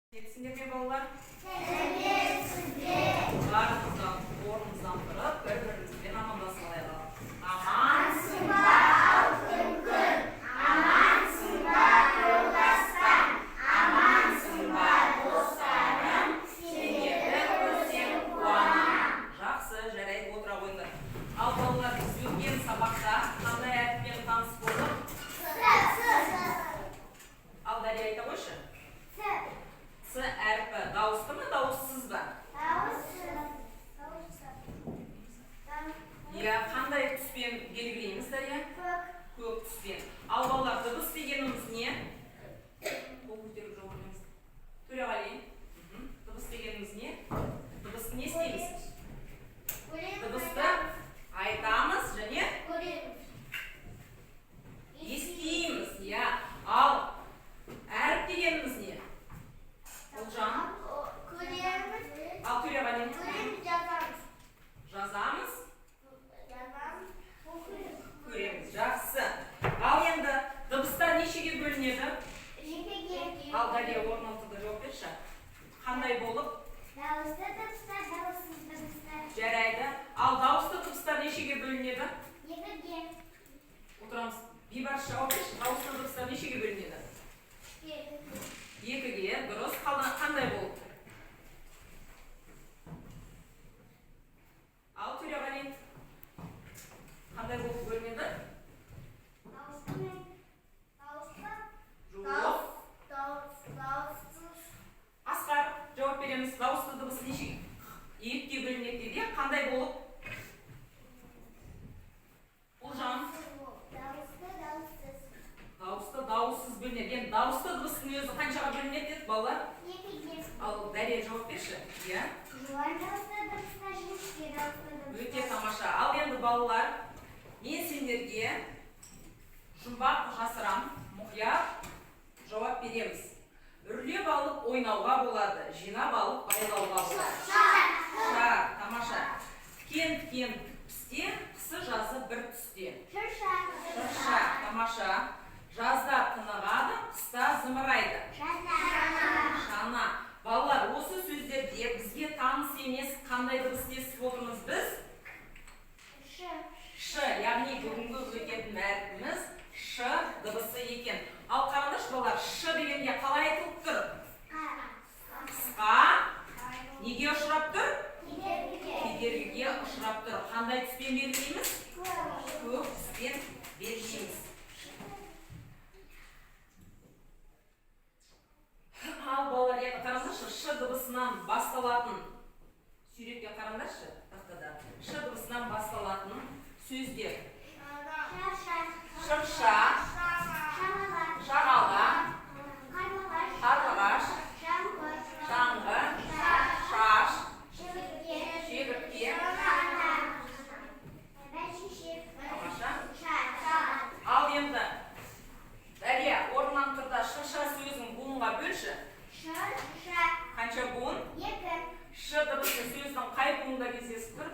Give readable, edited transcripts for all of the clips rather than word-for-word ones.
Сәлеметсіңдер ме, балалар? Сәлеметсіздер. Барлығымыздан орнымыздан тұрып, бір-бірімізбен амандасып алайық. Амансың ба, алтын күн? Амансың ба, жолдастар? Амансың ба, достарым? Сендерді көрсем қуанамын. Жақсы, жарайды, отыра қойыңдар. Ал балалар, біз өткен сабақта қандай әріппен таныс болдық? Ал Дария, айта қойшы. Ц әрпі дауысты ма, дауыссыз ба? Иә, қандай түспен белгілейміз, Дария? Көк түспен. Ал балалар, дыбыс дегеніміз не? Қол көтеріп жауап беріңіз. Төреғали. Дыбыс дегеніміз не? Дыбысты не істейміз? Дыбысты айтамыз және естиміз, иә. Ал әріп дегеніміз не? Ұлжан. Ал Төреғали. Жазамыз, көреміз. Жақсы. Ал енді дыбыстар нешеге бөлінеді? Ал Дария, орнынан тұр да жауап берші. Қандай болып? Дауысты дыбыстар, дауыссыз дыбыстар. Жарайды. Ал дауысты дыбыстар нешеге бөлінеді? Екіге. Отырамыз. Бейбарыс, жауап берші. Дауысты дыбыстар нешеге бөлінеді? Екіге. Дұрыс. Қандай болып? Ал Төреғали, қандай болып бөлінеді? Дауысты мен дауысты. Жоқ. Дауыссыз. Асқар, жауап береміз. Дауысты дыбыс неше екіге бөлінеді дейді. Қандай болып? Ұлжан. Дауысты, дауыссыз. Дауысты, дауыссыз бөлінеді. Енді дауысты дыбыстың өзі қаншаға бөлінеді дедік, балалар? Екіге. Ал Дария, жауап берші. Иә. Жуан дауысты дыбыстар, жіңішке дауысты дыбыстар. Өте тамаша. Ал енді, балалар, мен сендерге жұмбақ жасырам, мұқият жауап береміз. Үрлеп алып ойнауға болады, жинап алып байлауға болады. Шар, тамаша. Тікен, тікен, тік пісте, қысы жазы бір түсте. Шырша. Шырша, тамаша. Жазда тынығады, қыста зымырайды. Шана. Балалар, осы сөздерде бізге таныс емес қандай дыбысты естіп отырмыз біз? Ш. Ш, яғни бүгінгі өтетін әрпіміз ш дыбысы екен. Ал қараңдаршы, балалар, ш дегенде қалай айтылып тұр? Қысқа. Неге ұшырап тұр? Кедергіге ұшырап тұр. Қандай түспен белгілейміз? Көк түспен белгілейміз. Ал балалар, енді қараңдаршы, ш дыбысынан басталатын суретке қараңдаршы тақтада. Ш дыбысынан басталатын сөздер. Шырша, шағала, қарлығаш, шаңғы, шаш, шегіртке. Тамаша. Ал енді Дария, орнынан тұр да, шырша сөзін буынға бөлші. Қанша буын? Ш дыбысы сөздің қай буынында кездесіп тұр?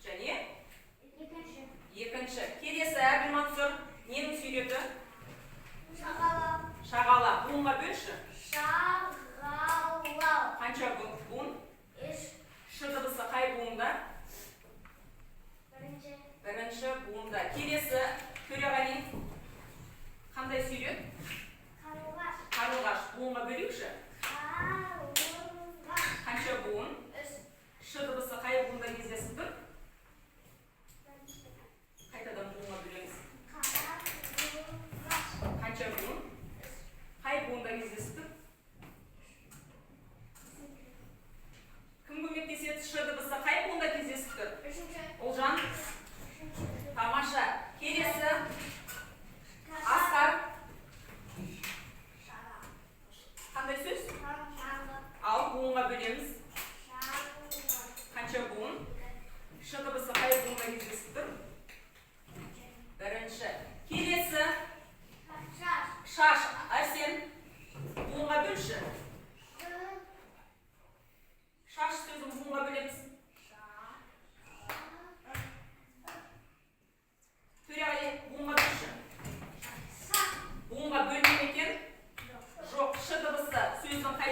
Және екінші. Келесі, Әбілмансұр, ненің суреті? Шағала. Буынға бөлші. Қанша буын? Ш дыбысы қай буында? Бірінші буында. Келесі, Төреғали, қандай сурет? Қарлығаш. Буынға бөлейікші. Қанша буын? Ш дыбысы қай буында кездесіп тұр? Қайтадан буынға бөлеміз. Қанша буын? Қай буында кездесіп тұр? Кім көмектеседі? Ш дыбысы қай буында кездесіп тұр? Ұлжан. Тамаша. Келесі, Асқар, қандай сөз? Ал буынға бөлеміз. Қанша буын? Ш дыбысы қай буында кездесіп тұр? Бірінші. Келесі, шаш. Арсен, буынға бөлші. Шаш сөзін буынға бөлеміз. Төреғали, буынға бөлші. Буынға бөліне ме екен? Жоқ. Ш дыбысы сөздің қай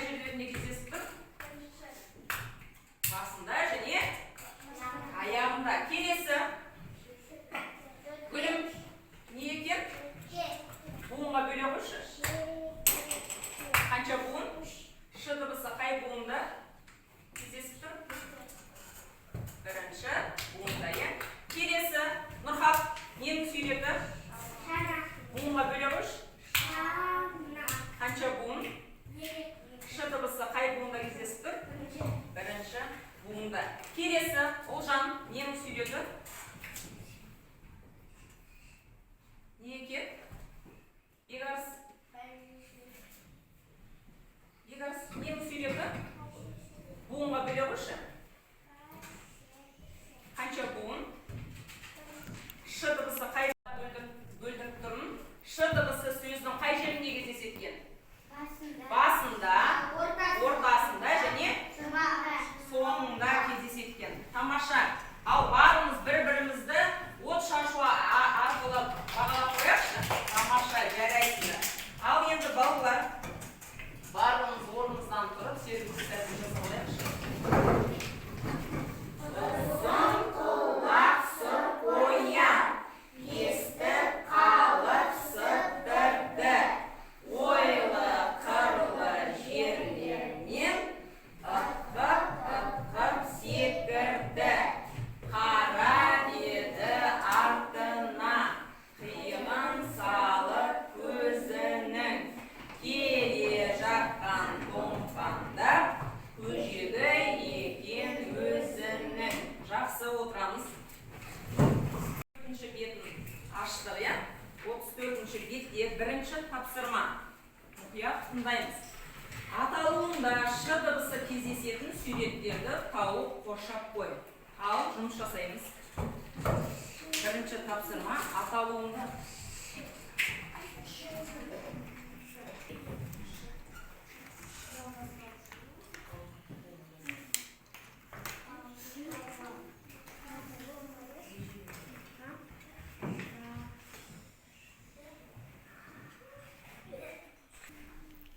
Тапсырма. Мұқият тыңдаймыз. Аталуында ш дыбысы кездесетін суреттерді тауып қоршап қой. Ал жұмыс жасаймыз. Бірінші тапсырма аталуында.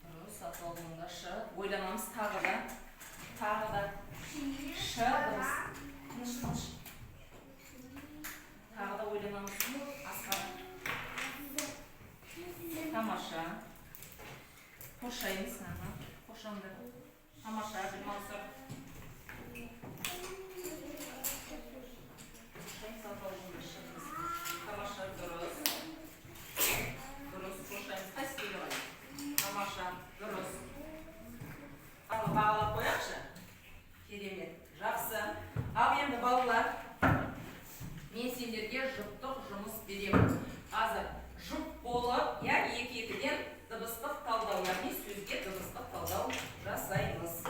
Дұрыс, аталуында ш. Ойланамыз тағы да. Тағы да. Ш дыбыс. Тыныш, тыныш. Тағы да ойланамыз. Асқар. Тамаша. Қоршаймыз. Аха. Қоршаңдар. Тамаша, Гүлмансұр. Қоршаймыз аталуында ш дыбысы. Тамаша, дұрыс. Дұрыс, қоршаймыз. Қайсы келе қарай? Тамаша, дұрыс. Ал бағалап қояйықшы. Керемет, жақсы. Ал енді балалар, мен сендерге жұптық жұмыс беремін. Қазір жұп болып, иә, екі-екіден дыбыстық талдау, яғни сөзге дыбыстық талдау жасаймыз.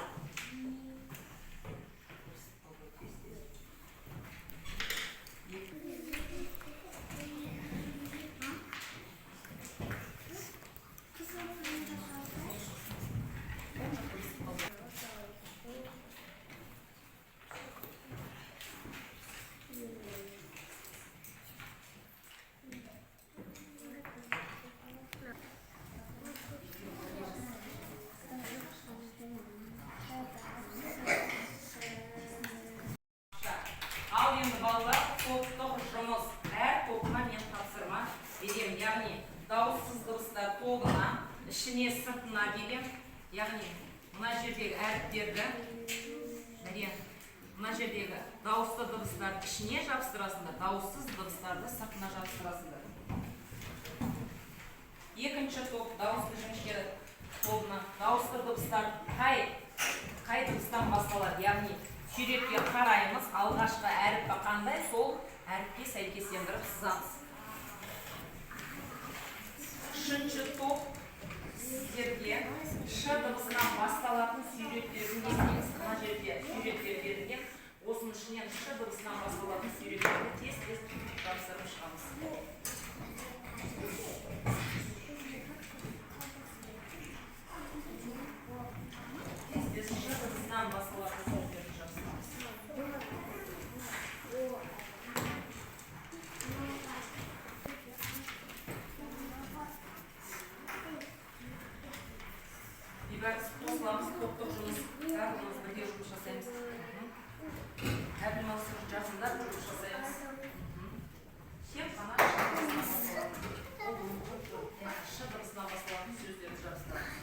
Ал енді балалар, топтық жұмыс. Әр топқа мен тапсырма беремін. Яғни дауыссыз дыбыстар тобына, ішіне, сыртына беремін. Яғни мына жердегі әріптерді, міне, мына жердегі дауысты дыбыстарды ішіне жабыстырасыңдар, дауыссыз дыбыстарды сыртына жабыстырасыңдар. Екінші топ дауысты жіңішке тобына дауысты дыбыстар қай дыбыстан басталады, яғни суретке қараймыз, алғашқы әріпі қандай, сол әріпке сәйкестендіріп сызамыз. Үшінші топ сіздерге ш дыбысынан басталатын суреттерді естіңіз. Мына жерде суреттер берілген, осының ішінен ш дыбысынан басталатын суреттерді тез-тез жапсырып шығамыз. Тез-тез ш дыбысынан басталатын суреттерді жапсырамыз. Бейбарыс, қосыламыз, топтық жұмыс. Барлығымыз бірге жұмыс жасаймыз. Әбілмансұр, жақындап жұмыс жасаймыз. Тек қана ш дыбысынан басталатын. Ш дыбысынан басталатын сөздерді жабыстырамыз.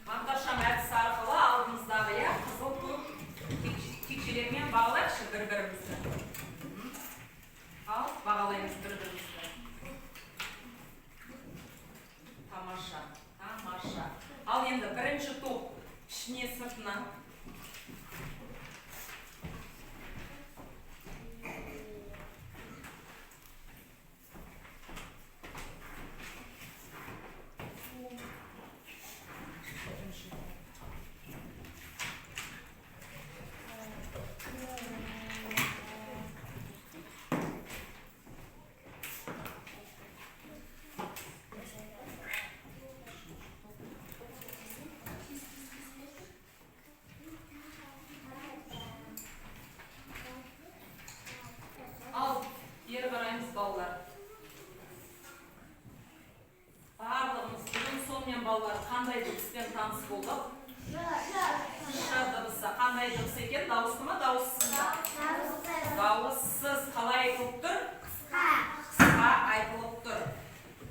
Бағдаршам әдісі арқылы алдымыздағы, иә, қызыл көк текшелермен бағалайықшы бір-бірімізді. Ал бағалаймыз бір-бірімізді. Тамаша, тамаша. Ал енді бірінші топ ішіне, сыртына. Ал бері қараймыз, балалар. Барлығымыз бүгін сонымен, балалар, қандай дыбыспен таныс болдық? Ш дыбысы. Қандай дыбыс екен? Дауысты ма, дауыссыз ба? Дауыссыз. Қалай айтылып тұр? Қысқа айтылып тұр.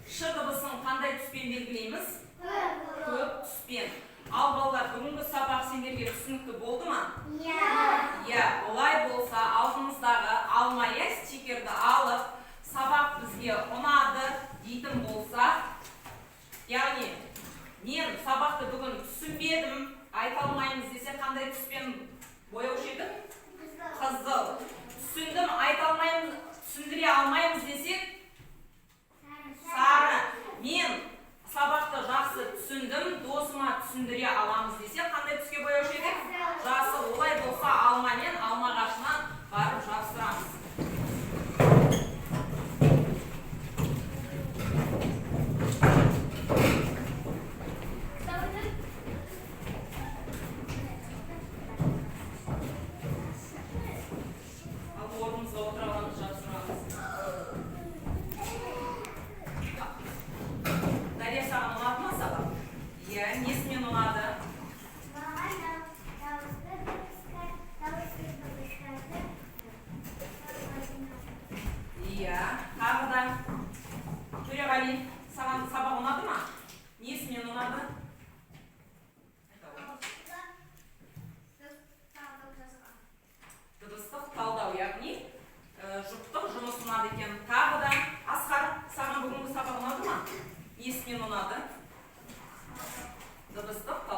Ш дыбысын қандай түспен белгілейміз? Көк түспен. Ал балалар, бүгінгі сабақ сендерге түсінікті болды ма? Иә, олай болса алдымыздағы алма, иә, стикерді алып, сабақ бізге ұнады дейтін болса, яғни мен сабақты бүгін түсінбедім, айта алмаймыз десе, қандай түспен бояушы едік? Қызыл. Түсіндім, айта алмаймыз, түсіндіре алмаймыз десек, Төреғали, саған сабақ ұнады ма? Несімен ұнады? Айта ғой. Дыбыстық талдау, яғни жұптық жұмыс ұнады екен. Тағы да Асқар, саған бүгінгі сабақ ұнады ма? Несімен ұнады? Дыбыстық.